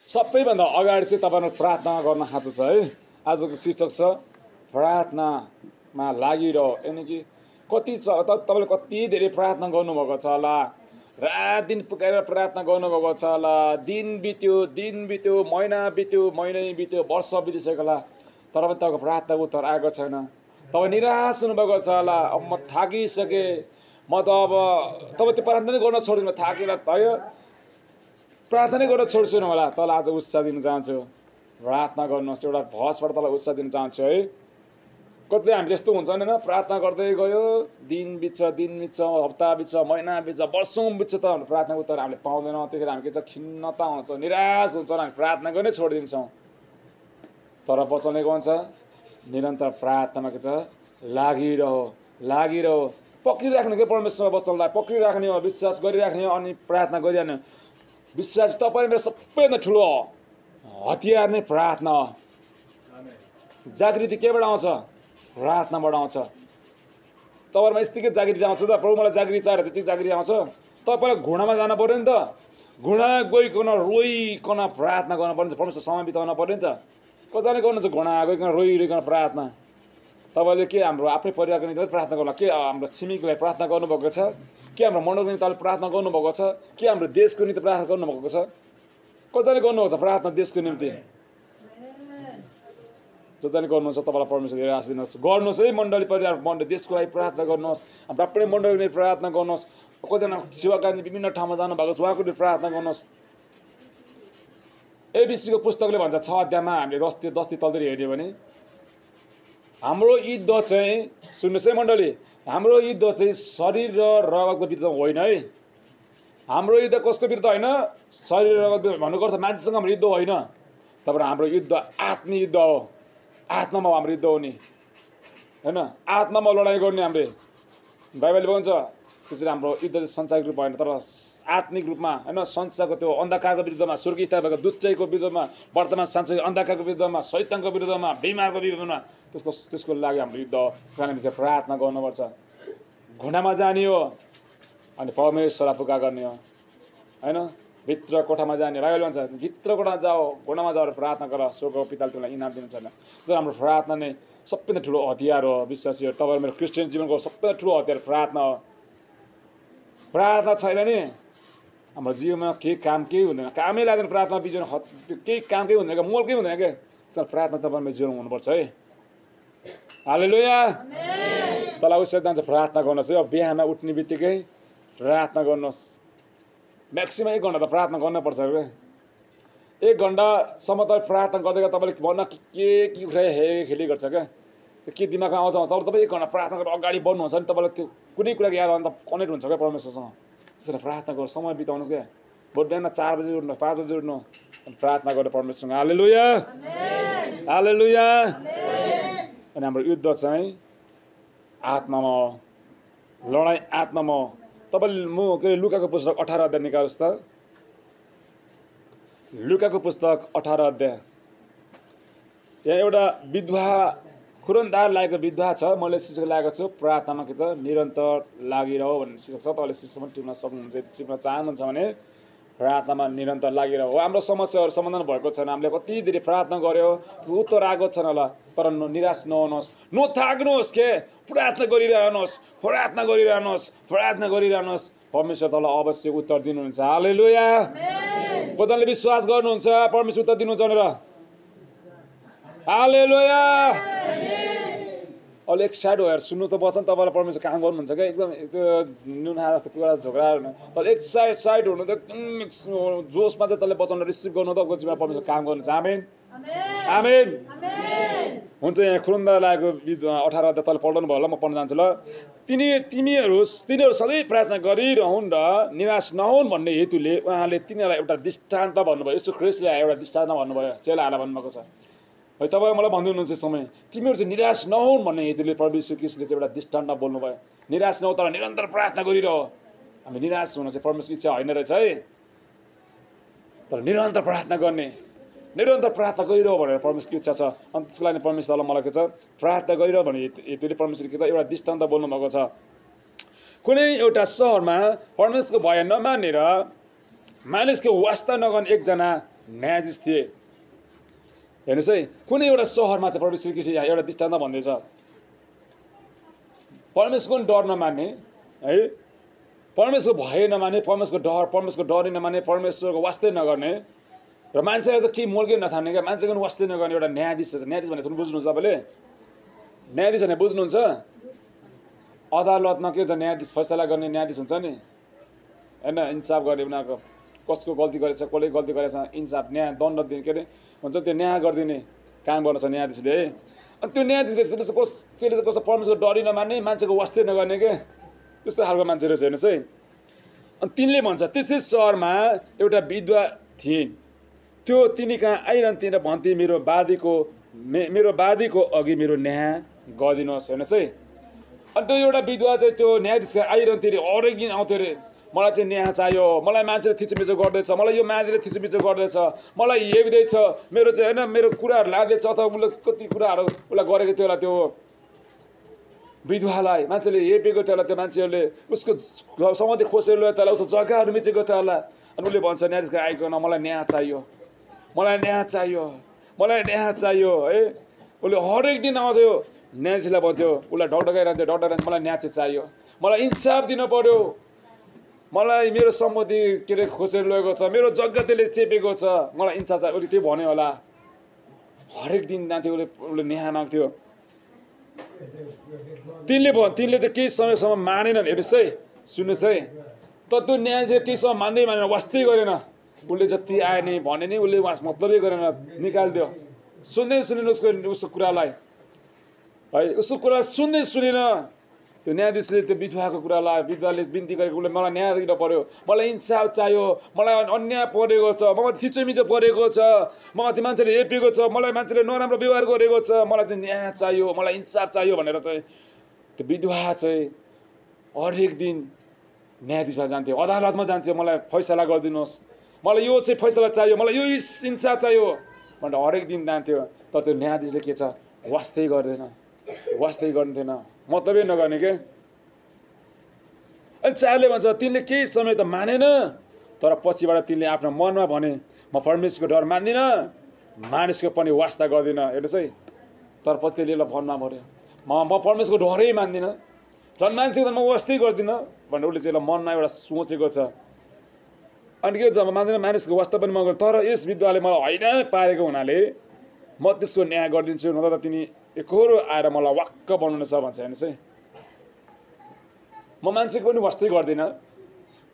सबैभन्दा अगाडि चाहिँ तपाईहरु प्रार्थना गर्न खाँचो छ है। आजको शीर्षक छ प्रार्थनामा लागिरह। यानी कि कति तपाईले कति धेरै प्रार्थना गर्नुभएको छ होला, रात दिन पुकारेर प्रार्थना गर्नुभएको छ होला, दिन बित्यो, महिना बित्यो, वर्ष बितिसक्यो होला, तर पनि तपाईको प्रार्थनाको उत्तर आएको छैन। तपाईँ निराश हुनुभएको छ होला, अब म थाकिसके, म त अब तपाईँ त्यो प्रार्थना नै गर्न छोडिदिनु, थाकेर भयो प्रार्थना गर्न छोड्छु होला। तल आज उत्साह दिन चाहन्छु, प्रार्थना गर्नुहोस्। एउटा भसबाट तल उत्साह दिन चाहन्छु है। कतिले हामी त्यस्तो हुन्छ हैन, प्रार्थना गर्दै गयो, दिन बित्छ, हप्ता बित्छ, महिना बित्छ, वर्षौं बित्छ, त हाम्रो प्रार्थनाको उत्तर हामीले पाउँदैनौँ। त्यतिखेर हामी के छ, खिन्नता हुन्छ, निराश हुन्छ, हामी प्रार्थना गर्नै छोडिदिन्छौँ। तर वचनले के भन्छ, निरन्तर प्रार्थनामा के छ, लागिरह, पक्रिराख्ने के परमेश्वरको वचनलाई पक्रिराख्ने हो, विश्वास गरिराख्ने हो, अनि प्रार्थना गरिरहने। विश्वास तपाईँ मेरो सबैभन्दा ठुलो हतियार नै प्रार्थना हो। जागृति केबाट आउँछ? प्रार्थनाबाट आउँछ। तपाईहरुमा यतिकै जागृति आउँछ त, प्रभु मलाई जागृति चाहियो, त्यति जागृति आउँछ। तपाईलाई घुँडामा जान पर्यो नि त, घुँडा गइकन रोइकन प्रार्थना गर्न पर्छ, परमेश्वर समय बिताउन पर्यो नि त। कताले गर्नुहुन्छ घुँडा गइकन रोइकन प्रार्थना? तपाईले के हाम्रो आफ्नै परिवारको निम्ति प्रार्थना गर्नु, के हाम्रो छिमेकीलाई प्रार्थना गर्नुभएको छ, के हाम्रो मण्डलको निम्ति प्रार्थना गर्नुभएको छ, के हाम्रो देशको निम्ति प्रार्थना गर्नुभएको छ? कताले गर्नुहुन्छ प्रार्थना देशको निम्ति? जताले गर्नुहुन्छ तपाईलाई परमेश्वर धेरै आशीष दिनुहोस्। गर्नुहोस् है मण्डली परिवार, देशको लागि प्रार्थना गर्नुहोस्, हाम्रो आफ्नै मण्डलीको निम्ति प्रार्थना गर्नुहोस्। कतिजना सेवाका निम्ति विभिन्न ठाउँमा जानुभएको छ, उहाँको निम्ति प्रार्थना गर्नुहोस्। एबिसीको पुस्तकले भन्छ 6 अध्यायमा हामीले 10 तलतिर हेर्यो भने हाम्रो युद्ध चाहिँ, सुन्नुहोस् है मण्डली, हाम्रो युद्ध चाहिँ शरीर र रगतको विरुद्ध होइन है। हाम्रो युद्ध कसको विरुद्ध होइन? शरीर र रगत भन्नुको अर्थ मान्छेसँग हाम्रो युद्ध होइन, तर हाम्रो युद्ध आत्मिक युद्ध हो। आत्मामा हाम्रो युद्ध हो नि हैन, आत्मामा लडाइँ गर्ने हामीले। बाइबलले भन्छ त्यसरी हाम्रो युद्ध संसारिक रूपमा होइन, तर आत्मिक रूपमा हैन, संसारको त्यो अन्धकारको विरुद्धमा, स्वर्गीय स्तरको दुष्टको विरुद्धमा, वर्तमान सांसारिक अन्धकारको विरुद्धमा, शैतानको विरुद्धमा, बिमारको विरुद्धमा, त्यसको लागि हाम्रो युद्ध हो। त्यसैले प्रार्थना गर्नुपर्छ, घुँडामा जाने हो, अनि परमेश्वरलाई पुकार गर्ने हो हैन। भित्र कोठामा जाने, बाइबल भन्छ भित्र कोठामा जाओ, घुँडामा जाओ, प्रार्थना गर, स्वर्गको पिताले तिमीलाई इनाम दिनुहुन्छ हैन। तर हाम्रो प्रार्थना नै सबैभन्दा ठुलो हतियार हो विश्वासीहरू। तपाईहरु मेरो क्रिस्चियन जीवनको सबैभन्दा ठुलो हतियार प्रार्थना हो। प्रार्थना छैन नि हाम्रो जीवनमा केही काम केही हुँदैन, कामै लाग्दैन। प्रार्थना बिजन केही काम केही हुँदैन, मोल केही हुँदैन के। तर प्रार्थना तपाईहरुको जीवनमा हुनुपर्छ है। हालेलुया, आमेन। तल उसै जान्छ प्रार्थना गर्नुहोस् है। अब बिहान उठ्ने बित्तिकै प्रार्थना गर्नुहोस्। म्याक्सिमम 1 घण्टा त प्रार्थना गर्नुपर्छ के। 1 घण्टासम्म त प्रार्थना गर्दै तपाईँले भन्न के उठाइ खेली गर्छ क्या, के दिमागमा आउँछ। तब तपाईँ 1 घण्टा प्रार्थना गरेर अगाडि बढ्नुहुन्छ भने तपाईँलाई त्यो कुनै कुरा याद आउँदा कनेक्ट हुन्छ क्या परमेश्वरसँग। त्यसरी प्रार्थना गरेर समय बिताउनुहोस् क्या। भोलि बिहान 4 बजे उठ्नु, 5 बजे उठ्नु, अनि प्रार्थना गरेर परमेश्वरसँग। हालेलुया, हालेलुया। अनि हाम्रो युद्ध चाहिँ आत्मामा हो, लडाइँ आत्मामा हो। तपाईँले के लुकाको पुस्तक 18 अध्याय निकाल्नुहोस् त। लुकाको पुस्तक 18 अध्याय। यहाँ एउटा विधवा, खुरनदार लागेको विधवा छ। मैले शीर्षक लागेको छु प्रार्थनामा के त निरन्तर लागिरह भन्ने शीर्षक छ। तपाईँले शीर्षकमा टिप्न सक्नुहुन्छ। टिप्न चाहनुहुन्छ भने प्रार्थनामा निरन्तर लागिरह हो। हाम्रो समस्याहरू समाधान भएको छैन, हामीले कति धेरै प्रार्थना गर्यो, उत्तर आएको छैन होला, तर निराश नहुनुहोस्, नथाक्नुहोस् के। प्रार्थना गरिरहनुहोस्, प्रार्थना गरिरहनुहोस्, प्रार्थना गरिरहनुहोस्। परमेश्वर तँलाई अवश्य उत्तर दिनुहुन्छ। हालेलुया, कतिले विश्वास गर्नुहुन्छ परमेश्वर उत्तर दिनुहुन्छ भनेर? हालेलुया। अहिले एक्साइट भएर सुन्नु त वचन, तपाईँलाई परमेश्वर काम गर्नुहुन्छ क्या। एकदम त्यो नुनहा जस्तो कुरा झोक्रा तर एक्साइट हुनु त, एकदम जोसमा चाहिँ तँले वचन रिसिभ गर्नु त जीवनमा परमेश्वर काम गर्नुहुन्छ। आमेन, आमेन। हुन्छ। यहाँ खुरुन्दा लागेको 18 अध्याय तल पढ्नु भयो होला, म पढ्न जान्छु ल। तिनीहरू सधैँ प्रार्थना गरिरहन् र निराश नहुन् भन्ने हेतुले उहाँले तिनीहरूलाई एउटा दृष्टान्त भन्नुभयो। यीशु ख्रीष्टले एउटा दृष्टान्त भन्नुभयो, चेलाहरूलाई भन्नुभएको छ है। तपाईँ मलाई भन्दै हुनुहुन्छ समय तिमीहरू चाहिँ निराश नहुन् भन्ने हेतुले प्रभु यीशु ख्रीष्टले चाहिँ एउटा दृष्टान्त बोल्नुभयो। निराश नहो, तर निरन्तर प्रार्थना गरिरह। हामी निराश हुनु चाहिँ परमेश्वर इच्छा होइन रहेछ है, तर निरन्तर प्रार्थना गर्ने, निरन्तर प्रार्थना गरिरह भनेर परमेश्वरको इच्छा छ। अनि त्यसको लागि परमेश्वरले मलाई के छ, प्रार्थना गरिरह भन्ने हेतुले परमेश्वरले के त एउटा दृष्टान्त बोल्नुभएको छ। कुनै एउटा सहरमा परमेश्वरको भय नमानेर मानिसको वास्ता नगर्ने एकजना न्यायाधीश थिए। हेर्नुहोस् है, कुनै एउटा सहरमा चाहिँ परमेश्वर कृष्ण एउटा दृष्टान्त भन्दैछ, परमेश्वरको डर नमान्ने है, परमेश्वर भय नमाने, परमेश्वरको डरै नमाने, परमेश्वरको वास्तै नगर्ने र मान्छेलाई चाहिँ के मोलकै नथान्ने क्या, मान्छेको पनि वास्तै नगर्ने एउटा न्यायाधीश छ। न्यायाधीश भनेर बुझ्नुहुन्छ तपाईँले? न्यायाधीश भनेर बुझ्नुहुन्छ? अदालतमा के छ, न्यायाधीश फैसला गर्ने न्यायाधीश हुन्छ नि होइन, इन्साफ गर्ने, उनीहरूको कसको गल्ती गरेछ, कसले गल्ती गरेछ, इन्साफ न्याय दण्ड दिने, के अरे हुन्छ त्यो न्याय गरिदिने काम गर्छ न्यायाधीशले है। अनि त्यो न्यायाधीशले त्यसले कस्तो परमेश्वरको डरै नमान्ने, मान्छेको वास्तै नगर्ने के, त्यस्तो खालको मान्छे रहेछ। हेर्नुहोस् है, अनि तिनले भन्छ त्यसै सहरमा एउटा विधवा थिइन्, त्यो तिनी कहाँ आइरहन्थे र भन्थे मेरो बादीको अघि मेरो न्याय गरिदिनुहोस्। हेर्नुहोस् है, अनि त्यो एउटा विधवा चाहिँ त्यो न्यायाधीश आइरहन्थ्यो अरे, हरेक दिन आउँथ्यो अरे, मलाई चाहिँ न्याय चाहियो, मलाई मान्छेले थिचोमिचो गर्दैछ, मलाई यो मान्छेले थिचोमिचो गर्दैछ, मलाई हेप्दैछ, मेरो चाहिँ होइन मेरो कुराहरू लाग्दैछ, अथवा उसले कति कुराहरू उसलाई गरेको थियो होला, त्यो विधवालाई मान्छेले हेपेको थियो होला, त्यो मान्छेहरूले उसको सम्बन्धी खोसेर ल्यायो थियो होला, उसको जग्गाहरू मिचेको थियो होला। अनि उसले भन्छ न्यायाधीशको आइकन मलाई न्याय चाहियो, मलाई न्याय चाहियो, मलाई न्याय चाहियो है। उसले हरेक दिन आउँथ्यो, न्यायाधीशलाई भन्थ्यो, उसलाई ढकढकाइरहन्थ्यो, मलाई न्याय चाहिँ चाहियो, मलाई इन्साफ दिन पर्यो, मलाई मेरो सम्पत्ति के अरे खोसेर लगेको छ, मेरो जग्गा त्यसले चेपेको छ, मलाई इन्साफ चाहियो। उसले त्यो भन्यो होला, हरेक दिन जान्थ्यो, उसले न्याय माग्थ्यो। तिनले चाहिँ केही समयसम्म मानेनन्। हेर्नुहोस् है, सुन्नुहोस् है, तर त्यो न्याय चाहिँ केही समय मान्दै मानेन, वास्तै गरेन। उसले जति आयो नि भने नि उसले मतलबै गरेन, निकालिदियो। सुन्दैन उसको कुरालाई है, उसको कुरा सुन्दै सुनेन। त्यो न्यायाधीशले त्यो विधवाले बिन्ती गरेको, उसले मलाई न्याय दिन पर्यो, मलाई इन्साफ चाहियो, मलाई अन्याय परेको छ, मलाई थिचोमिचो परेको छ, मलाई मान्छेले हेपेको छ, मलाई मान्छेले नराम्रो व्यवहार गरेको छ, मलाई चाहिँ न्याय चाहियो, मलाई इन्साफ चाहियो भनेर चाहिँ त्यो विधवा चाहिँ हरेक दिन न्यायाधीशमा जान्थ्यो, अदालतमा जान्थ्यो, मलाई फैसला गरिदिनुहोस्, मलाई यो चाहिँ फैसला चाहियो, मलाई यो इन्साफ चाहियो भनेर हरेक दिन जान्थ्यो। तर त्यो न्यायाधीशले के छ, वास्तै गर्दैन, मतलबै नगर्ने के। अनि 4ले भन्छ तिनले केही समय त मानेन, तर पछिबाट तिनले आफ्नो मनमा भने म परमेश्वरको डर मान्दिनँ, मानिसको पनि वास्ता गर्दिनँ। हेर्नुहोस् है, तर पछि त्यसले भनमा भन्यो म परमेश्वरको डरै मान्दिनँ, झन् मान्छेको त म वास्तै गर्दिनँ भनेर उसले चाहिँ मनमा एउटा सोचेको छ। अनि के हुन्छ, मान्दिनँ, मानिसको वास्ता पनि म गर्छु, तर यस विधवाले मलाई होइन पारेको हुनाले म त्यसको न्याय गरिदिन्छु, नत्र त तिनी एकहोरो आएर मलाई वाक्क बनाउनु छ भन्छ। हेर्नुहोस् है, म मान्छेको पनि वास्तै गर्दिनँ,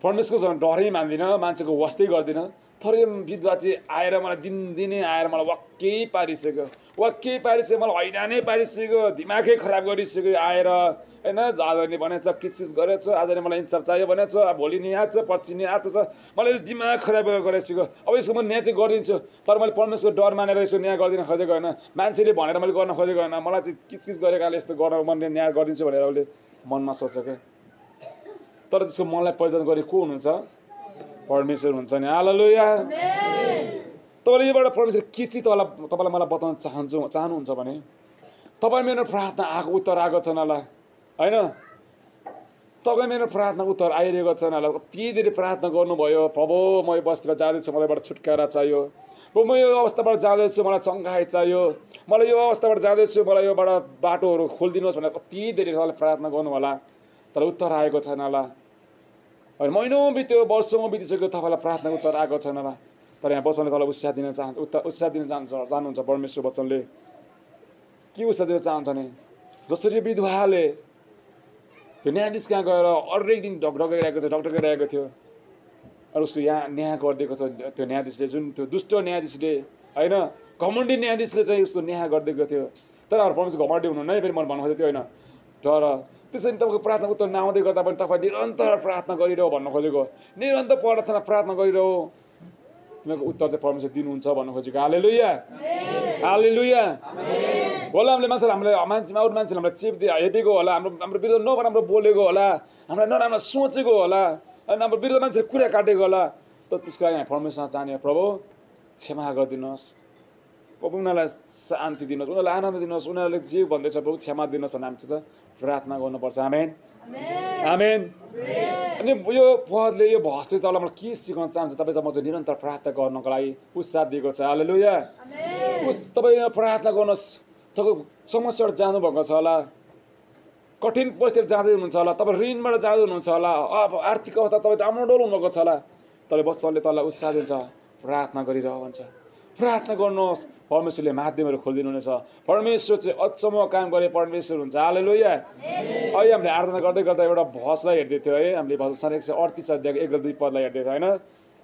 परमेश्वरको डरै मान्दिनँ, मान्छेको वास्तै गर्दिनँ, तर यो विधवा चाहिँ आएर मलाई दिनदिनै आएर मलाई वाक्कै पारिसक्यो, मलाई हैरानै पारिसक्यो, दिमागै खराब गरिसक्यो आएर होइन। आज नि भनेछ किसिस गरेछ, आज नि मलाई इन्साफ चाहियो भनेछ, भोलि नि आएको छ, पर्सि नि आएको छ, मलाई दिमाग खराब गरिसक्यो। अब यसको म न्याय चाहिँ गरिदिन्छु, तर मैले परमेश्वरको डर मानेर यसो न्याय गरिदिन खोजेको होइन, मान्छेले भनेर मैले गर्न खोजेको होइन, मलाई चाहिँ किचकिच गरेकाले यस्तो गर्न मैले न्याय गरिदिन्छु भनेर उसले मनमा सोचेको। तर त्यसको मनलाई परिवर्तन गरे को हुनुहुन्छ? परमेश्वर हुन्छ नि। हालेलुया। तपाईँले योबाट परमेश्वर के चाहिँ तपाईँलाई मलाई बताउन चाहनुहुन्छ भने, तपाईँ मेरो प्रार्थना आएको उत्तर आएको छ होला होइन, तपाईँ मेरो प्रार्थना उत्तर आइरहेको छ होला, कति धेरै प्रार्थना गर्नुभयो, प्रभु म यो बस्तीमा जाँदैछु, मलाईबाट छुटकारा चाहियो, प्रभु म यो अवस्थाबाट जाँदैछु, मलाई चङ्गाइ चाहियो, मलाई यो अवस्थाबाट जाँदैछु, मलाई योबाट बाटोहरू खोलिदिनुहोस् भनेर कति धेरै तपाईँले प्रार्थना गर्नु होला, तर उत्तर आएको छैन होला। होइन, महिनौँ बित्यो, वर्षौँ बितिसक्यो, तपाईँलाई प्रार्थना उत्तर आएको छैन होला। तर यहाँ वचनले तपाईँलाई उत्साह दिन चाहनुहुन्छ। परमेश्वर वचनले के उत्साह दिन चाहन्छ नि, जसरी विधवाले त्यो न्यायाधीश कहाँ गएर हरेक दिन ढकढकाइरहेको थियो, अनि उसको यहाँ न्याय गरिदिएको छ त्यो न्यायाधीशले, जुन त्यो दुष्ट न्यायाधीशले होइन, घमण्डी न्यायाधीशले चाहिँ उसको न्याय गरिदिएको थियो। तर परमेश्वर घमण्डी हुनु नै फेरि मैले भन्नु खोजेको थियो होइन, तर त्यसरी तपाईँको प्रार्थना उत्तर नआउँदै गर्दा पनि तपाईँ निरन्तर प्रार्थना गरिरह भन्नु खोजेको, निरन्तर प्रार्थना गरिरह, तिमीको उत्तर चाहिँ परमेश्वर दिनुहुन्छ भन्नु खोजेको। हालेलुया, हालेलुया। होला हामीले अरू मान्छेले हामीलाई चेप्दै हेपेको होला, हाम्रो विरुद्ध नराम्रो बोलेको होला, हामीलाई नराम्रो सोचेको होला, अनि हाम्रो विरुद्ध मान्छेले कुरा काटेको होला, तर त्यसको लागि हामी परमेश्वरमा चाहने प्रभु क्षमा गरिदिनुहोस्, प्रभु उनीहरूलाई शान्ति दिनुहोस्, उनीहरूलाई आनन्द दिनुहोस्, उनीहरूले जे भन्दैछ प्रभु क्षमा दिनुहोस् भनेर हामी चाहिँ प्रार्थना गर्नुपर्छ। आमेन। आमेन। अनि यो पदले यो भस चाहिँ तपाईँलाई मलाई के सिकाउन चाहन्छ, तपाईँ म चाहिँ निरन्तर प्रार्थना गर्नको लागि उत्साह दिएको छ। हालेलुया। तपाईँ प्रार्थना गर्नुहोस्। तपाईँको समस्याबाट जानुभएको छ होला, कठिन परिस्थिति जाँदै हुनुहुन्छ होला, तपाईँ ऋणबाट जाँदै हुनुहुन्छ होला, अब आर्थिक अवस्था तपाईँ डामाडोल हुनुभएको छ होला, तपाईँ वचनले तपाईँलाई उत्साह दिन्छ, प्रार्थना गरिरह भन्छ। प्रार्थना गर्नुहोस्, परमेश्वरले माध्यमहरू खोलिदिनु हुनेछ। परमेश्वर चाहिँ अचम्म काम गरे परमेश्वर हुन्छ। हालेलुया। अहिले हामीले आराधना गर्दै गर्दा एउटा भसलाई हेर्दै थियो है, हामीले भजन 138 अध्यायको 1 र 2 पदलाई हेर्दै थियो होइन।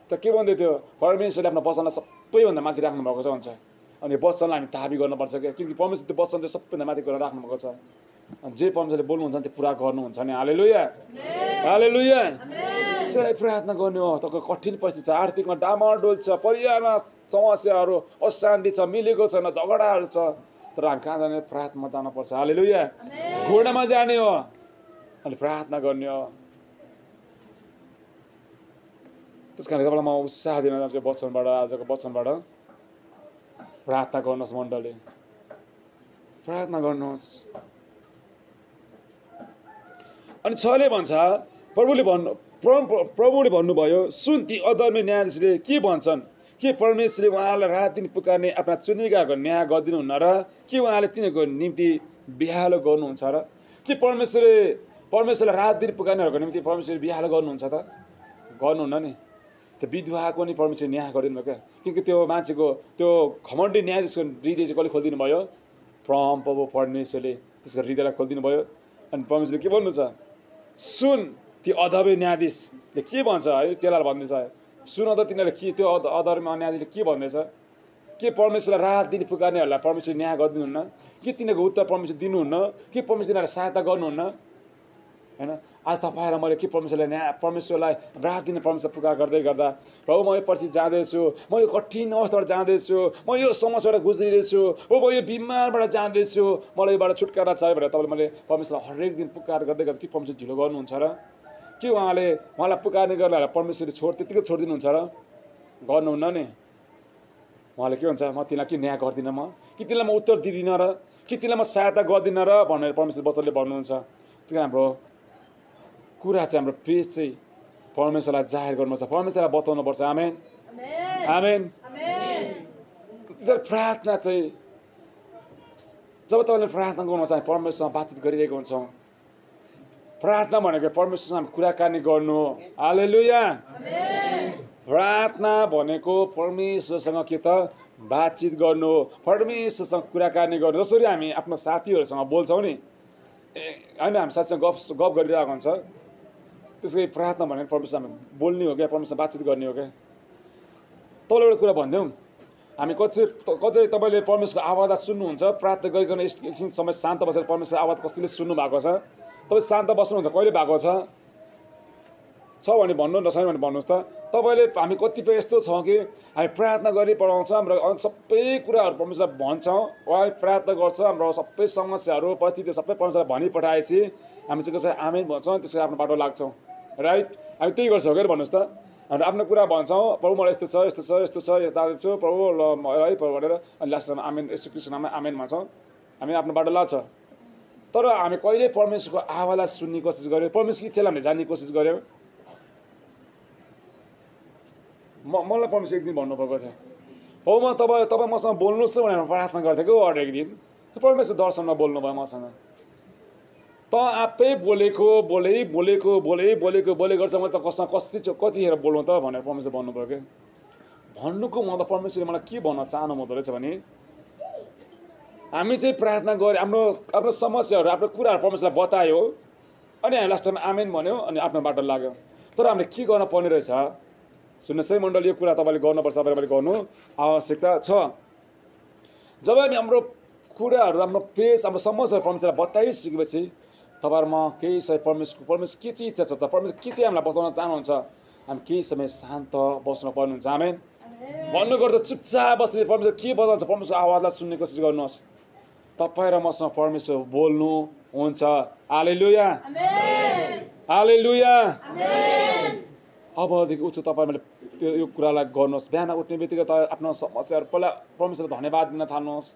त के भन्दै थियो, परमेश्वरले आफ्नो वचनलाई सबैभन्दा माथि राख्नु भएको छ भन्छ। अनि वचनलाई हामी थाबी गर्नुपर्छ क्या, किनकि परमेश्वर त्यो वचन चाहिँ सबैभन्दा माथि गरेर राख्नुभएको छ। जे परमेश्वरले बोल्नुहुन्छ त्यो पुरा गर्नुहुन्छ नि। हालेलुया। हालेलुया। त्यसैले प्रार्थना गर्ने हो। तपाईँको कठिन परिस्थिति छ, आर्थिकमा डामाडोल छ, परिवारमा समस्याहरू, अशान्ति छ, मिलेको छैन, झगडाहरू छ, तर हामी कहाँ जाने, प्रार्थनामा जानुपर्छ। हालेलुया। घोडामा जाने हो अनि प्रार्थना गर्ने हो। त्यस कारणले तपाईँलाई म उत्साह दिन चाहन्छु वचनबाट, आजको वचनबाट प्रार्थना गर्नुहोस् मण्डली, प्रार्थना गर्नुहोस्। अनि 6ले भन्छ, प्रभुले भन्नुभयो, सुन ती अधर्मी न्यायाधीशले के भन्छन्, के परमेश्वरले उहाँलाई रात दिन पुकार्ने आफ्ना चुनिएकाको न्याय गरिदिनुहुन्न र के उहाँले तिनीहरूको निम्ति बिहालो गर्नुहुन्छ र? के परमेश्वरले रात दिन पुकार्नेहरूको निम्ति परमेश्वरले बिहालो गर्नुहुन्छ त? गर्नुहुन्न नि। त्यो विधवाको नि परमेश्वरले न्याय गरिदिनु भयो क्या, किनकि त्यो मान्छेको त्यो घमण्डी न्यायाधीशको हृदय चाहिँ कसले खोलिदिनु भयो? प्रभु परमेश्वरले त्यसको हृदयलाई खोलिदिनु भयो। अनि परमेश्वरले के भन्नु छ, सुन ती अधर्मी न्यायाधीशले के भन्छ है, त्यसलाई भन्दैछ, सुन त तिनीहरूले के त्यो अधर्मी न्यायाधीशले के भन्दैछ, के परमेश्वरलाई रात दिन पुकार्नेहरूलाई परमेश्वरले न्याय गरिदिनुहुन्न, कि तिनीहरूको उत्तर परमेश्वर दिनुहुन्न, कि परमेश्वर तिनीहरूलाई सहायता गर्नुहुन्न होइन? आज तपाईँ र मैले के परमेश्वरलाई रात दिन परमेश्वर पुकार गर्दै गर्दा, प्रभु म यो परिस्थिति जाँदैछु, म यो कठिन अवस्थाबाट जाँदैछु, म यो समस्याबाट गुज्रिँदैछु, हो म यो बिमारबाट जाँदैछु, मलाई योबाट छुटकारा चाहियो भनेर तपाईँले मैले परमेश्वरलाई हरेक दिन पुकार गर्दै गर्दा के परमेश्वर ढिलो गर्नुहुन्छ र? के उहाँलाई पुकार्ने गर्दा परमेश्वरले त्यतिकै छोडिदिनुहुन्छ र? गर्नुहुन्न नि। उहाँले के भन्छ, म तिमीलाई के न्याय गर्दिनँ, कि तिमीलाई म उत्तर दिँदिनँ र, कि तिमीलाई म सहायता गर्दिनँ र भनेर परमेश्वर वचनले भन्नुहुन्छ। त्यो हाम्रो कुरा चाहिँ, हाम्रो पेज चाहिँ परमेश्वरलाई जाहेर गर्नुपर्छ, परमेश्वरलाई बताउनुपर्छ। आमेन। आमेन। प्रार्थना चाहिँ जब तपाईँले प्रार्थना गर्नु चाहिँ परमेश्वरसँग बातचित गरिरहेको हुन्छौँ। प्रार्थना भनेको परमेश्वरसँग हामी कुराकानी गर्नु हो। हालेलुया। प्रार्थना भनेको परमेश्वरसँग के त बातचित गर्नु हो, परमेश्वरसँग कुराकानी गर्नु। जसरी हामी आफ्नो साथीहरूसँग बोल्छौँ नि होइन, हामी साथीसँग गफ गरिरहेको हुन्छ, त्यसै प्रार्थना भनेको परमेश्वर हामी बोल्ने हो क्या, परमेश्वर बातचित गर्ने हो क्या। तपाईँले एउटा कुरा भनिदिउँ, हामी कति तपाईँले परमेश्वरको आवाजलाई सुन्नुहुन्छ, प्रार्थना गरिकन एकछिन समय शान्त बसेर परमेश्वरको आवाज कसैले सुन्नु भएको छ? तपाईँ शान्त बस्नुहुन्छ कहिले भएको छ भने भन्नु, नछैन भने भन्नुहोस् त। तपाईँले हामी कतिपय यस्तो छौँ कि हामी प्रार्थना गरी पढाउँछौँ, हाम्रो सबै कुराहरू परमेश्वरलाई भन्छौँ, उहाँ प्रार्थना गर्छ, हाम्रो सबै समस्याहरू परिस्थिति सबै परमेश्वरलाई भनिपठाएपछि हामी चाहिँ कसै आमेन भन्छौँ, त्यसरी आफ्नो बाटो लाग्छौँ, राइट? हामी त्यही गर्छौँ क्या, भन्नुहोस् त। हाम्रो आफ्नो कुरा भन्छौँ, प्रभु मलाई यस्तो छ यस्तो छ यस्तो छ, यो जाँदैछु प्रभु ल है प्रभु भनेर, अनि लास्टमा आमेन यस्तो कृष्णमा आमेन भन्छौँ, हामी आफ्नो बाटो लाग्छ। तर हामी कहिले परमेश्वरको आवाजलाई सुन्ने कोसिस गऱ्यौँ, परमेश्वरको इच्छालाई हामीले जान्ने कोसिस गऱ्यौँ? मलाई परमेश्वर एक दिन भन्नुभएको थियो, हो म तपाईँ मसँग बोल्नुहोस् भनेर प्रार्थना गर्थेँ कि हरेक दिन। परमेश्वर दर्शनमा बोल्नुभयो मसँग, त आफै बोलेको गर्छ, म त कतिखेर बोल्नु त भनेर परमेश्वर भन्नुभयो क्या। भन्नुको मतलब परमेश्वरले मलाई के भन्न चाहनु हुँदो रहेछ भने, हामी चाहिँ प्रार्थना गऱ्यो, आफ्नो समस्याहरू, आफ्नो कुराहरू परमेश्वरलाई बतायो, अनि हामी लास्ट टाइम आमेन भन्यो, अनि आफ्नो बाटो लाग्यो। तर हामीले के गर्न पर्ने रहेछ, सुन्नुहोस् है मण्डली, यो कुरा तपाईँले गर्नुपर्छ, तपाईँले गर्नु आवश्यकता छ। जब हामी हाम्रो कुराहरू, हाम्रो पेस, हाम्रो समस्याहरू परमेश्वरलाई बताइसकेपछि तपाईँहरूमा केही समय परमेश्वर के चाहिँ इच्छा छ त, परमेश्वर के चाहिँ हामीलाई बताउन चाहनुहुन्छ, हामी केही समय शान्त बस्न पर्नुहुन्छ। आमेन भन्नु गर्दा चुपचाप बस्ने, परमेश्वर के बताउँछ परमेश्वरको आवाजलाई सुन्ने कोसिस गर्नुहोस्। तपाईँ र मसँग परमेश्वर बोल्नु हुन्छ। हालेलुया। हालेलुया। अबदेखि उच्च तपाईँले यो कुरालाई गर्नुहोस्। बिहान उठ्ने बित्तिकै तपाईँ आफ्नो समस्याहरू पहिला परमेश्वरलाई धन्यवाद दिन थाल्नुहोस्,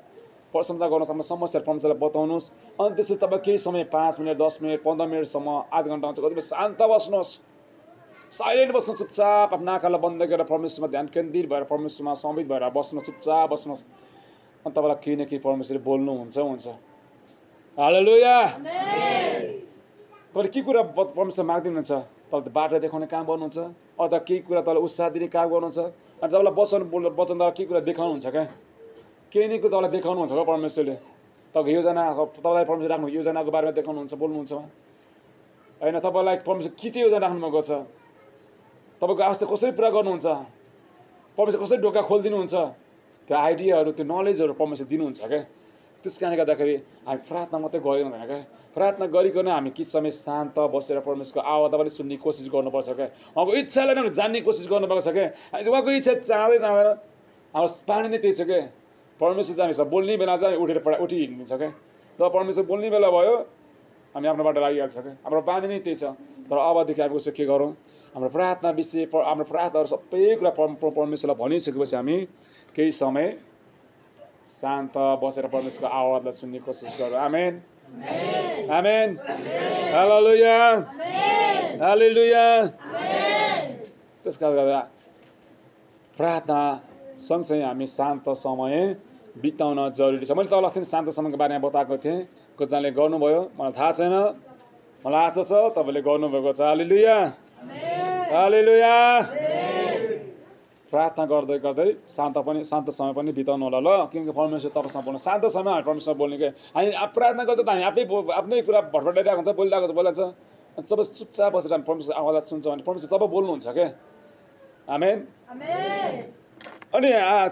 प्रशंसा गर्नुहोस्, आफ्नो समस्याहरू परमेश्वरलाई बताउनुहोस्। अनि त्यसपछि तपाईँ केही समय 5 मिनट 10 मिनट 15 मिनटसम्म आधा घन्टा हुन्छ कतिपय शान्त बस्नुहोस्, साइलेन्ट बस्नु, चुपचाप आफ्नो आँखालाई बन्द गरेर परमेश्वरमा ध्यान केन्द्रित भएर परमेश्वरमा समर्पित भएर बस्नु, चुपचाप बस्नुहोस्। अनि तपाईँलाई केही न केही परमेश्वरले बोल्नुहुन्छ हुन्छ। हालेलुया। तपाईँले के कुरा परमेश्वर माग्दिनुहुन्छ? तपाईँले बाटो देखाउने काम गर्नुहुन्छ अथवा केही कुरा तपाईँलाई उत्साह दिने काम गर्नुहुन्छ? अनि तपाईँलाई वचनद्वारा के कुरा देखाउनुहुन्छ क्या? केही नै कुरा तपाईँलाई देखाउनुहुन्छ क्या परमेश्वरले? तपाईँको योजना, तपाईँलाई परमेश्वर राख्नु योजनाको बारेमा देखाउनुहुन्छ, बोल्नुहुन्छ होइन? तपाईँलाई परमेश्वर के चाहिँ योजना राख्नुभएको छ? तपाईँको आस्था कसरी पुरा गर्नुहुन्छ? परमेश्वर कसरी ढोका खोलिदिनुहुन्छ? त्यो आइडियाहरू, त्यो नलेजहरू परमेश्वर दिनुहुन्छ क्या। त्यस कारणले गर्दाखेरि हामी प्रार्थना मात्रै गरेन होइन क्या। प्रार्थना गरिकन हामी केही समय शान्त बसेर परमेश्वरको आवाज पनि सुन्ने कोसिस गर्नुपर्छ क्या। उहाँको इच्छालाई नै जान्ने कोसिस गर्नुपर्छ क्या। उहाँको इच्छा चाहँदैन हाम्रो बानी नै त्यही छ क्या। परमेश्वर चाहिँ हामीसँग बोल्ने बेला चाहिँ उठिहिँड्छ क्या। जब परमेश्वर बोल्ने बेला भयो हामी आफ्नो बाटो लागिहाल्छ क्या। हाम्रो बानी नै त्यही छ। तर अबदेखि हामी उसो के गरौँ? हाम्रो प्रार्थना विषय, हाम्रो प्रार्थनाहरू सबै कुरा परमेश्वरलाई भनिसकेपछि हामी केही समय शान्त बसेर परमेश्वरको आवाजलाई सुन्ने कोसिस गरौँ। आमेन, आमेन, हालेलुया, हालेलुया। त्यस कारणले गर्दा प्रार्थना सँगसँगै हामी शान्त समय बिताउन जरुरी छ। मैले तपाईँलाई अस्ति शान्त समयको बारेमा बताएको थिएँ, कतिजनाले गर्नुभयो मलाई थाहा छैन, मलाई आशा छ तपाईँले गर्नुभएको छ। हालेलुया, हालेलुया। प्रार्थना गर्दै गर्दै शान्त समय पनि बिताउनु होला ल, किनकि परमेश्वर तपाईँसँग बोल्नु। शान्त समय हामी परमेश्वर बोल्ने क्या। हामी प्रार्थना गर्दा त हामी आफ्नै कुरा भटभटाइरहेको हुन्छ, बोलिरहेको छ। अनि सबै चुपचाप बसेर हामी परमेश्वर आवाज सुन्छौँ भने परमेश्वर तब बोल्नुहुन्छ क्या। आमेन। अनि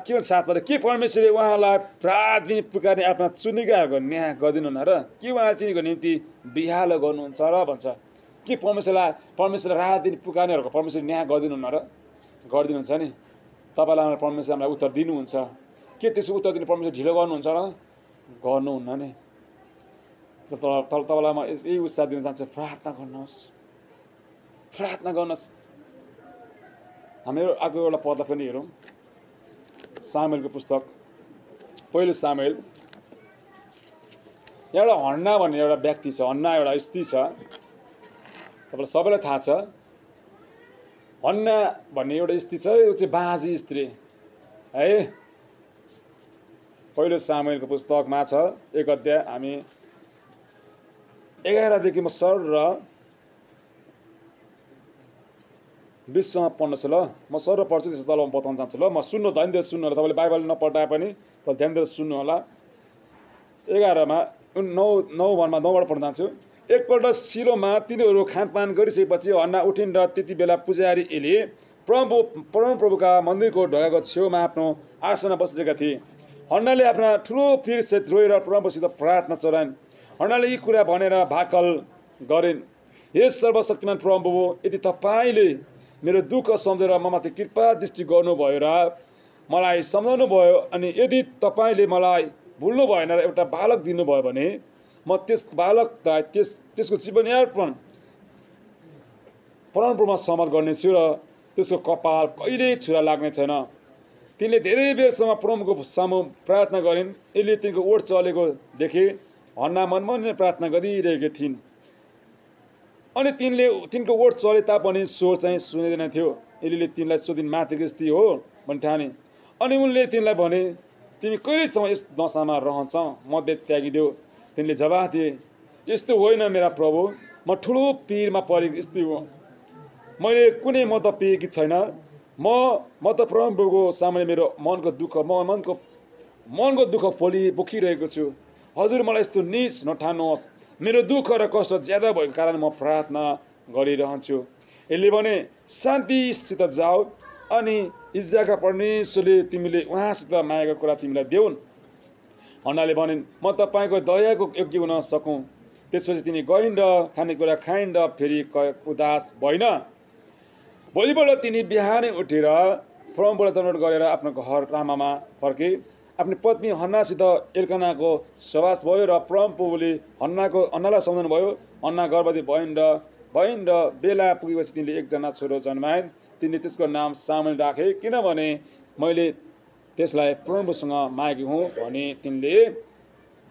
के भन्छ साथमा, के परमेश्वरले उहाँलाई रात दिन पुकार्ने आफ्ना चुनिकाहरूको न्याय गरिदिनुहुन्न र? के उहाँले तिनीको निम्ति बिहालो गर्नुहुन्छ र भन्छ? के परमेश्वरले रात दिन पुकार्नेहरूको परमेश्वरले न्याय गरिदिनुहुन्न र? गरिदिनुहुन्छ नि। तपाईँलाई परमेश्वर हामीलाई उत्तर दिनुहुन्छ। के त्यसको उत्तर दिने परमेश्वर ढिलो गर्नुहुन्छ र? गर्नुहुन्न नि। तपाईँलाई म यही उत्साह दिन चाहन्छु, प्रार्थना गर्नुहोस्, प्रार्थना गर्नुहोस्। हामीहरू अर्को एउटा पद पनि हेरौँ, सामुएलको पुस्तक, पहिलो सामुएल। एउटा हन्ना भन्ने एउटा व्यक्ति छ, हन्ना एउटा स्त्री छ, तपाईँलाई सबैलाई थाहा छ। हन्ना भन्ने एउटा स्त्री छ, यो चाहिँ बाँझी स्त्री है। पहिलो सामुएलको पुस्तकमा छ 1 अध्याय, हामी 11 देखि म सर र 20सम्म पढ्नुहोस् ल। म सर र पढ्छु, त्यसो तल म बताउन चाहन्छु ल। म सुन्नु, ध्यान दिएर सुन्नु होला। तपाईँले बाइबल नपढाए पनि ध्यान दिएर सुन्नु होला। 11मा 9बाट पढ्न चाहन्छु। एकपल्ट सिलोमा तिनीहरू खानपान गरिसकेपछि हन्ना उठिन् र त्यति बेला पुजारी एली परमप्रभुका मन्दिरको ढोकाको छेउमा आफ्नो आसनमा बसेका थिए। हन्नाले आफ्ना ठुलो फिरसहित रोएर परमप्रभुसित प्रार्थना चढाइन्। हन्नाले यी कुरा भनेर भाकल गरिन्, हे सर्वशक्तिमान परमप्रभु, यदि तपाईँले मेरो दुःख सम्झेर ममाथि कृपा दृष्टि गर्नुभयो र मलाई सम्झाउनु भयो, अनि यदि तपाईँले मलाई भुल्नु भएन र एउटा बालक दिनुभयो भने म त्यस बालकलाई त्यसको जीवनयापन परमप्रभुमा समर्पण गर्नेछु र त्यसको कपाल कहिल्यै छुरा लाग्ने छैन। तिनले धेरै बेरसम्म प्रभुको सामु प्रार्थना गरिन्। यसले तिनको ओठ चलेको देखे हन्ना मनमनै प्रार्थना गरिरहेकी थिइन्। अनि तिनको ओठ चले तापनि स्वर चाहिँ सुनिँदैन थियो। एलीले तिनलाई सोधिन्, माथिको स्त्री हो भनी ठाने। अनि उनले तिनलाई भने, तिमी कहिलेसम्म यस दशामा रहन्छौ? मध्य त्यागिदेऊ। तिनले जवाफ दिए, यस्तो होइन मेरा प्रभु, म ठुलो पीरमा परेको स्त्री हो। मैले कुनै मत पिएकी छैन। म त परमप्रभुको सामने मेरो मनको दुःख बोकिरहेको छु। हजुर मलाई यस्तो नीच नठान्नुहोस्। मेरो दुःख र कष्ट ज्यादा भएको कारण म प्रार्थना गरिरहन्छु। यसले भने, शान्तिसित जाऊ, अनि इज्रायलका परमेश्वरले तिमीले उहाँसित मागेको कुरा तिमीलाई देऊन्। हन्नाले भनिन्, म तपाईँको दयाको योग्य हुन सकौँ। त्यसपछि तिनी गइन् र खानेकुरा खाइन् र फेरि उदास भइन। भोलिपल्ट तिनी बिहानै उठेर परमप्रभुलाई दण्डवत गरेर आफ्नो घर रामामा फर्के। आफ्नो पत्नी हन्नासित एल्कानाको सहवास भयो र परमप्रभुले हन्नालाई सम्झाउनु भयो। हन्ना गर्भवती भइन् र बेला पुगेपछि तिनले एकजना छोरो जन्माइन्। तिनले त्यसको नाम सामुएल राखे, किनभने मैले त्यसलाई परमप्रभुसँग मागेको हुँ भनी तिनले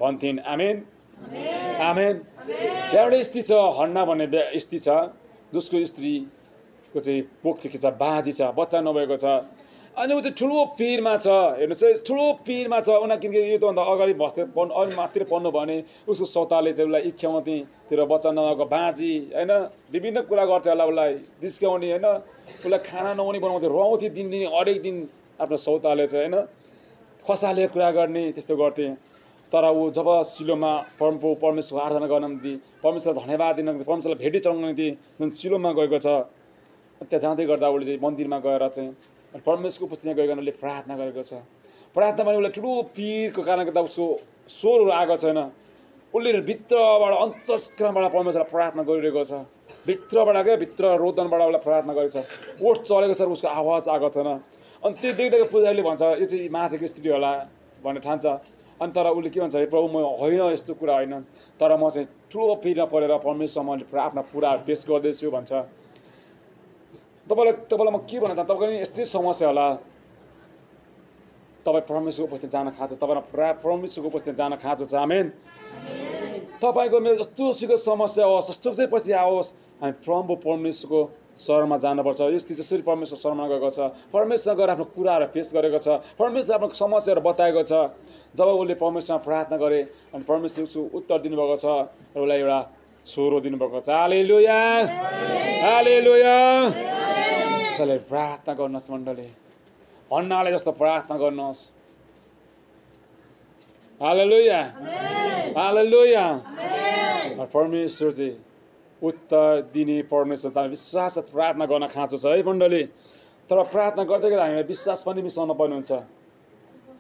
भन्थिन्। आमेन आमेन। एउटा स्त्री छ, हन्ना भन्ने स्त्री छ, जसको स्त्रीको चाहिँ पोख्ती छ, बाजी छ, बच्चा नभएको छ। अनि ऊ चाहिँ ठुलो पिरमा छ। हेर्नुहोस् है, ठुलो पिरमा छ। उनीहरू किनकि यो त्योभन्दा अगाडि बस्दै अलिक मातिर पढ्नु भने उसको सौताले चाहिँ उसलाई इख्याउँथेतिर बच्चा नभएको बाजी होइन, विभिन्न कुरा गर्थे होला, उसलाई जिस्काउने होइन, उसलाई खाना नहुने बनाउँथे, रुवाउँथे दिनदिनै हरेक दिन आफ्नो सौताले चाहिँ होइन, खसालेर कुरा गर्ने त्यस्तो गर्थे। तर ऊ जब सिलोमा परमेश्वरको आराधना गर्न निम्ति, परमेश्वरलाई धन्यवाद दिन, परमेश्वरलाई भेटी चढाउन निम्ति जुन सिलोमा गएको छ, त्यहाँ जाँदै गर्दा उसले चाहिँ मन्दिरमा गएर चाहिँ परमेश्वरको उपस्थितिमा गइकन उसले प्रार्थना गरेको छ। प्रार्थना भने उसलाई ठुलो पिरको कारणले गर्दा उसको स्वरहरू आएको छैन। उसले भित्रबाट अन्तस्करणबाट परमेश्वरलाई प्रार्थना गरिरहेको छ। भित्रबाट क्या, भित्र रोदनबाट उसलाई प्रार्थना गरेको छ। ओठ चलेको छ, उसको आवाज आएको छैन। अनि त्यो देख्दाको पुजारीले भन्छ यो चाहिँ माथिको स्त्री होला भनेर ठान्छ। अनि तर उसले के भन्छ, प्रभु म होइन, यस्तो कुरा होइन, तर म चाहिँ ठुलो पिरमा परेर परमेश्वरमा मैले आफ्ना कुरा पेस गर्दैछु भन्छ। तपाईँलाई म के भन्न चाहन्छु, तपाईँको नि यस्तै समस्या होला, तपाईँ परमेश्वरको उपस्थिति जान खाँचो, तपाईँलाई परमेश्वरको उपस्थिति जान खाँचो छ। आमेन। तपाईँको मेरो जस्तो सुकै समस्या होस्, जस्तो चाहिँ परिस्थिति आओस्, हामी प्रभु परमेश्वरको शरणमा जानुपर्छ। यस्तै जसरी परमेश्वर शरणमा गएको छ, परमेश्वर गएर आफ्नो कुराहरू पेस गरेको छ, परमेश्वर आफ्नो समस्याहरू बताएको छ। जब उसले परमेश्वरमा प्रार्थना गरे अनि परमेश्वरले उसको उत्तर दिनुभएको छ र उसलाई एउटा छोरो दिनुभएको छ। हालेलुया हालेलुया। त्यसैले प्रार्थना गर्नुहोस् मण्डली, हन्नाले जस्तो प्रार्थना गर्नुहोस्। हालेलुया हालेलुया। परमेश्वर चाहिँ उत्तर दिने परमेश्वर चाहिँ विश्वास प्रार्थना गर्न खाँचो छ है मण्डली। तर प्रार्थना गर्दै गर्दा हामीलाई विश्वास पनि मिसाउनु पर्ने हुन्छ।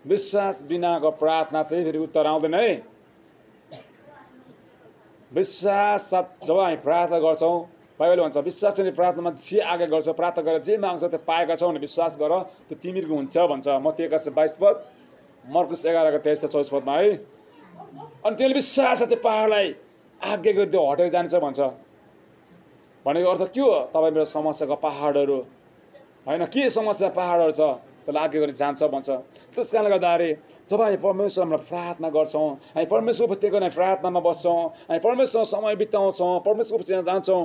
विश्वास बिनाको प्रार्थना चाहिँ फेरि उत्तर आउँदैन है। विश्वास साथ जब हामी प्रार्थना गर्छौँ, बाइबलले भन्छ विश्वास चाहिँ प्रार्थनामा जे आगे गर्छ, प्रार्थना गरेर जे माग्छौ त्यो पाएका छौ भने विश्वास गर, त्यो तिमीहरूको हुन्छ भन्छ। मत्ती 21:22 पद, मर्कुस 11:23-24 है। अनि त्यसले विश्वास त्यो पहाडलाई आज्ञा गरी त्यो हटेर जान्छ भन्छ। भनेको अर्थ के हो? तपाईँ मेरो समस्याको पहाडहरू होइन, के समस्या पहाडहरू छ त्यसलाई आज्ञा गरी जान्छ भन्छ। त्यस कारणले गर्दाखेरि जब हामी परमेश्वरमा प्रार्थना गर्छौँ, हामी परमेश्वर उपस्थितिको हामी प्रार्थनामा बस्छौँ, हामी परमेश्वरसँग समय बिताउँछौँ, परमेश्वर उपस्थितिमा जान्छौँ,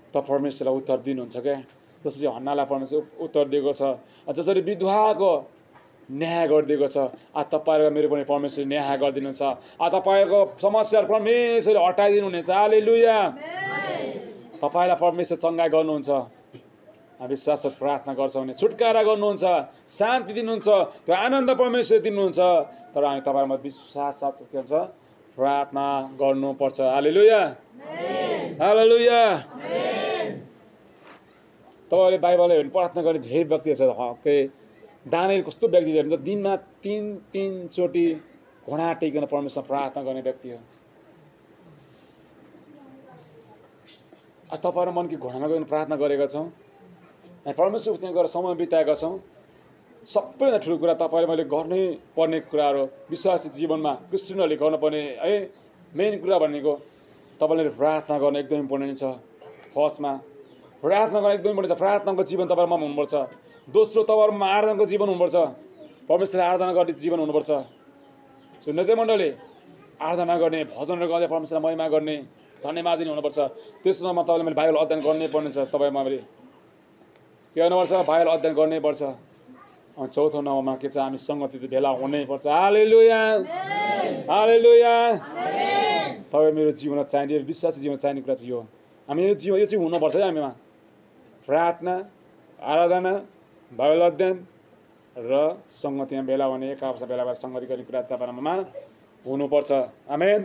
त परमेश्वरलाई उत्तर दिनुहुन्छ क्या। जसरी हन्नालाई परमेश्वर उत्तर दिएको छ, जसरी विधवाको न्याय गरिदिएको छ, आज तपाईँहरूको मेरो पनि परमेश्वरले न्याय गरिदिनुहुन्छ। आज तपाईँहरूको समस्याहरू परमेश्वरले हटाइदिनुहुनेछ। हालेलुया। तपाईँलाई परमेश्वर चङ्गाइ गर्नुहुन्छ। विश्वास प्रार्थना गर्छौँ भने छुटकारा गर्नुहुन्छ, शान्ति दिनुहुन्छ, त्यो आनन्द परमेश्वर दिनुहुन्छ। तर हामी तपाईँहरूमा विश्वास साथ के हुन्छ, प्रार्थना गर्नुपर्छ। हालेलुया हालेलुया। तपाईँले बाइबलले हेर्नु प्रार्थना गर्ने धेरै व्यक्ति छ। के दानियल कस्तो व्यक्ति हुन्छ, दिनमा 3 चोटि घोडा टेकिकन परमेश्वर प्रार्थना गर्ने व्यक्ति हो। आज तपाईँहरू मन कि घोडामा गएर प्रार्थना गरेका छौँ, परमेश्वर उपस्थितिमा गएर समय बिताएका छौँ। सबैभन्दा ठुलो कुरा तपाईँले मैले गर्नै पर्ने कुराहरू विश्वासी जीवनमा क्रिस्चियनहरूले गर्नुपर्ने है मेन कुरा भनेको तपाईँले प्रार्थना गर्न एकदम इम्पोर्टेन्ट छ। फर्स्टमा प्रार्थना गर्न एकदम इम्पोर्टेन्ट छ। प्रार्थनाको जीवन तपाईँहरूमा हुनुपर्छ। दोस्रो तपाईँहरूमा आराधनाको जीवन हुनुपर्छ। परमेश्वरलाई आराधना गर्ने जीवन हुनुपर्छ। सुन्नु चाहिँ मण्डली, आराधना गर्ने, भजनहरू गर्दै परमेश्वरलाई महिमा गर्ने, धन्यवाद दिने हुनुपर्छ। तेस्रोमा तपाईँले मैले बाइबल अध्ययन गर्नै पर्ने छ। तपाईँमा मैले के गर्नुपर्छ? बाइबल अध्ययन गर्नै पर्छ। अनि चौथो नम्बरमा के छ, हामी सङ्गति भेला हुनै पर्छ। हालेलुया हालेलुया। तपाईँ मेरो जीवनमा चाहिने, विश्वासी जीवन चाहिने कुरा चाहिँ यो, हामी यो जीवन यो चाहिँ हुनुपर्छ है हामीमा। प्रार्थना, आराधना, बाइबल अध्ययन र सङ्गतिमा भेला हुने, एक आपसमा भेला भएर सङ्गति गर्ने कुरा तपाईँहरूमा हुनुपर्छ। आमेन।